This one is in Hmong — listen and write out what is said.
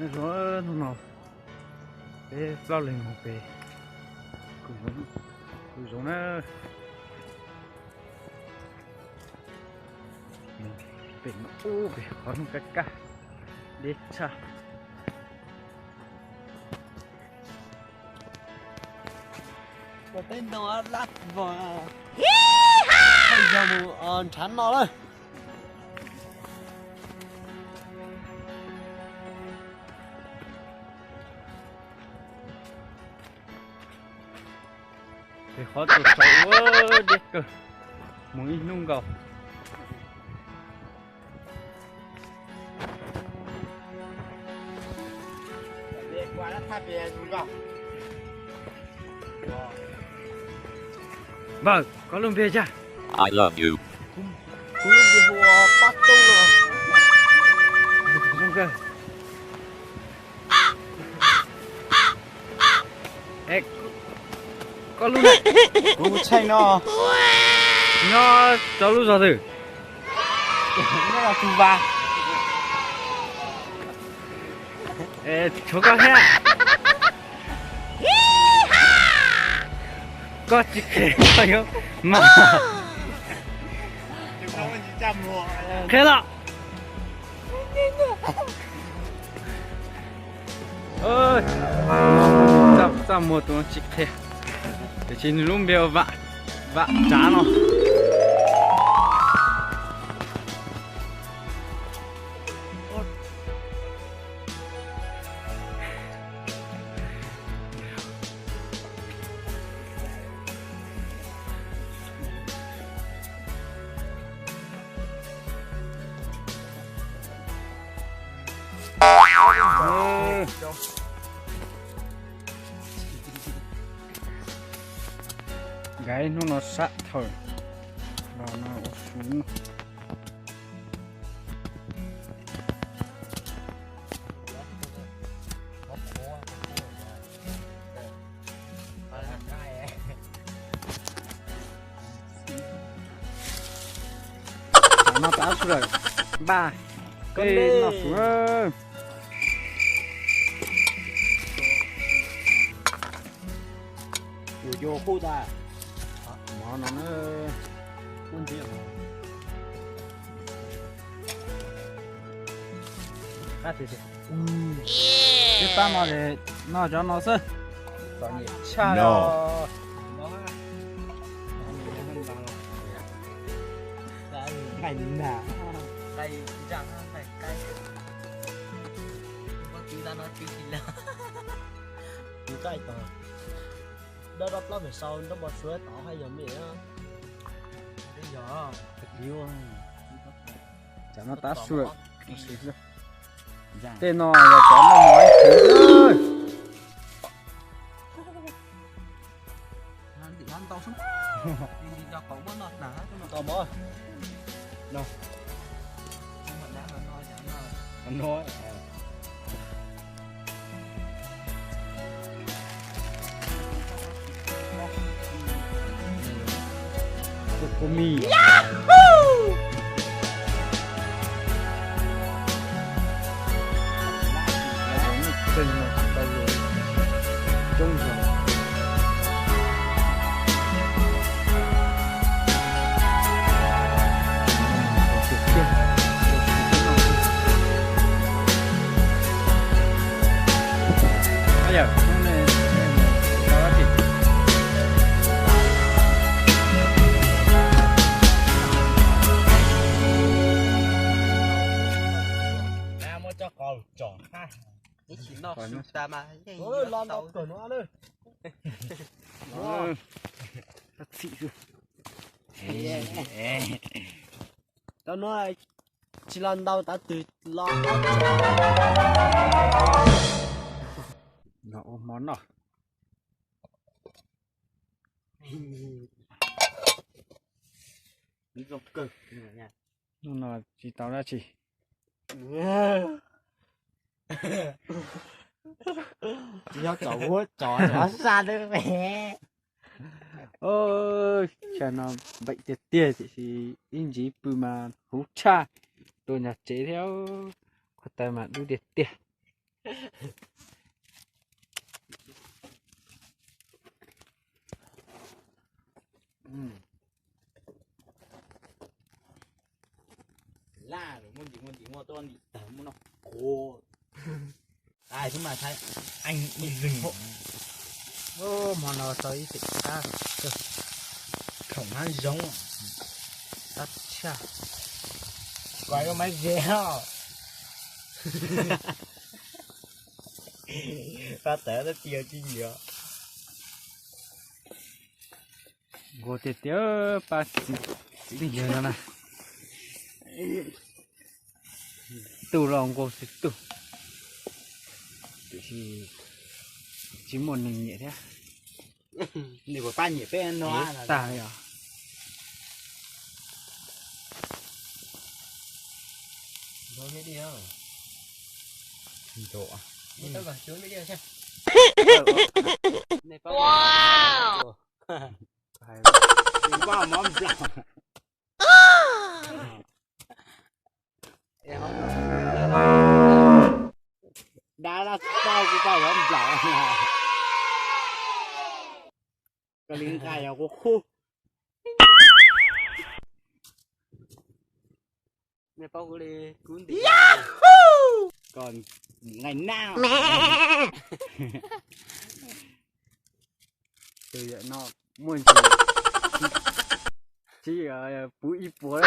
Nyob zoo, hnub no peb plaub leeg mus pem kuv zoov na. Pem ub pem qhov rooj kaj kaj, deb tshaj. Peb ntoo lab vog, yog mus nrhav no lawm. Ces qhov tsaus tsaus ua deb kawg, mus ib hnub nkaus. Npawg, koj lub npe cas? I love you. Kuv lub npe hu ua Pab Tub no. Zoo kawg. Es koj lub, kuv Tsheej no. Nyob rau lub zos twg? Nyob Tsuj Vas. Tshuav koj thiab. Koj tsis qhia koj yuav mas. Qhia los. Txaj muag tus no tsis qhia, tiam sis nws lub npe ua Vam, Vam Tsav no. Nkawd hnub no sab dhau los no ua su no. Tam no tav su lawm, npaj peb noj su. Ua yo qub tas mov no na. Peb pab no es noj cov no xwb, txom nyem tshaj li. Nqaij na, nqaij, nqaij tod, dawb dawb plaub pem sau nrab npau suav tod haj yog me. Tam no tav su, tej no yog cov noj mov ib txwv. Tus mis. Tseeb zog. Muab coj qos tsom hab. Ib tsis noj su tas mas yeej los tau kawg no. Txhim xwb. Tau no tsis los ntau tav twg los. Los ua hmo noj. Hnub no tsis tau dab tsi. Tsis yog tsom huab tsom tov sab lawm. Tsam no npeem tiag tiag tiam sis ib ntsis pw mas huv tshaj, tuaj nyob tsev thiab. Qhov taw mas dub tiag tiag. Laj muaj ntsis muaj ntsis muaj tuaj ntsis tag muaj no. Ua, ai xwb mas Thaib, anh đi rừng. Ơ, món no tau ib tịnh tát. Khổng hán giống. Tắt cha. Quay có máy ghé không? Pab tawv tib tiag tsis nyiam. Nkaus tiag tiag pab txiv, txiv neej yawg no na. Tug los nkaus xwb tug, tiam sis tsis muaj neeg nyiam thiab. Nws puas pab nyiam peb no tag li os. Nto, nej paub, mov nplaum. Dab laj tau kuv tau mov nplaum. Koj li nqa yog kuv khub. Nej paub kuv li, kuv ntim. Koj nqaij naj. Tus yawm no muaj ntsis, tsis puv ib puas.